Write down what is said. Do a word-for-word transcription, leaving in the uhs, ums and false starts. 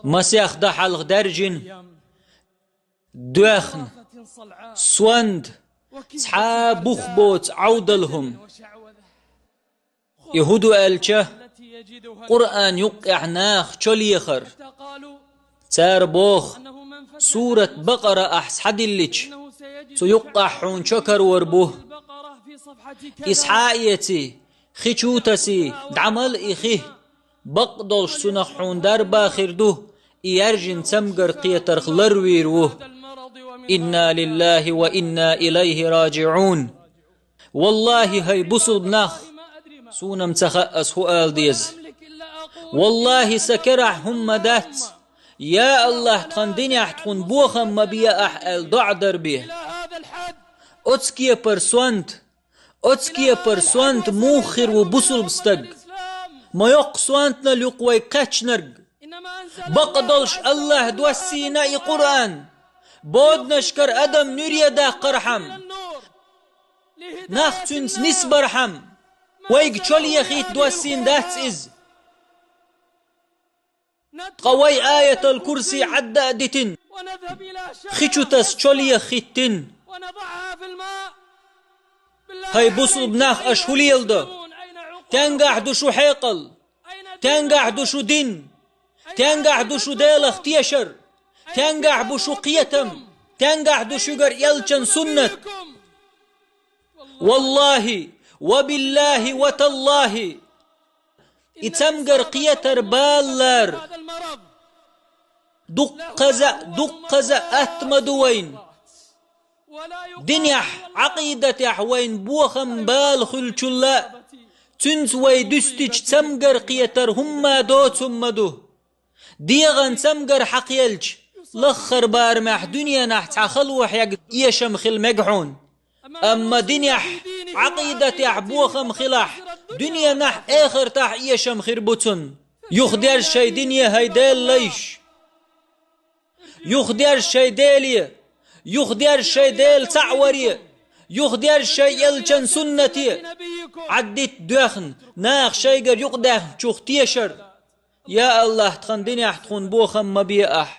Масех дан хьалха даьржина, доьхна, сонта, цхьа бух боцу Ӏовдал хӀума. И хӀун ду аьлча, Къуръан юккъехь наха чолехар. Цара боху, сурат Бакъара ахь схьадиллича, цу юккъехь хьуна чо карор бу. И схьа а эций, хи чу тасий, дӀамала и хи. Бакъдолуш цунах хьуна дарба хир ду, и яьржина цамгар кхетарх ларвийр ву. Инна лиллахи ва инна илайхи раджиӀун. Валлахи, хӀай бусулба нах, суна-м ца хаьа ас хӀун ала деза. Валлахи, сан керахь хӀумма дац. Я АллахӀ, тхан динехь тхуна бохам ма бе ахь аьлла доӀа дар бен. Оцу кепара сонта, оцу кепара сонта муха хир ву бусулба стаг? Ма йоккха сонтанал ю-кх вайга кхаьчнарг. Бакъдолуш АллахӀа доссийна и Къуръан, боданашкара адам нуьре даккхархьама, нах цуьнца нисбархьама, вайга чолехийта доссийна дац иза. Ткъа вай Аятал Курси Ӏадда а дитина, хи чу таса чолеха хӀиттина. ХӀай бусулба нах, аша хӀун леладо? Тенгахь ду шу хьекъал? Тенгахь ду шу дин? Тенгахь ду шу Делах тешар? Тенгахь бу шу кхетам? Тенгахь ду шуьгара элчан суннат? Валлахи, ва биллахи, ва таллахи, и цамгар кхетар бала лара дуккхаза а, дуккхаза а атта ма ду вайна. Динехь, Ӏакъидатехь вайна бохам бала хуьлучул а, цуьнца вай дуьстича цамгар кхетар хӀумма доцург ма ду. ДегӀан цамгар хьакхаелча, лаххара барамехь дуьненахь цхьа хало хьега эшам хила мега хьуна. Амма динехь, Ӏакъидатехь бохам хилахь, дуьненахь, эхартахь эшам хир бу цунна. Юхадерза шайн дине, хӀай Делан лайш! Юхадерза шайн Деле! Юхадерза шайн Дела цхьаъ варе! Юхадерза шайн элчан суннате! Ӏаддитта доьхна, наха шайгара юкъадаьхначух тешар. Я АллахӀ, тхан динехь тхуна бохам ма бе ахь.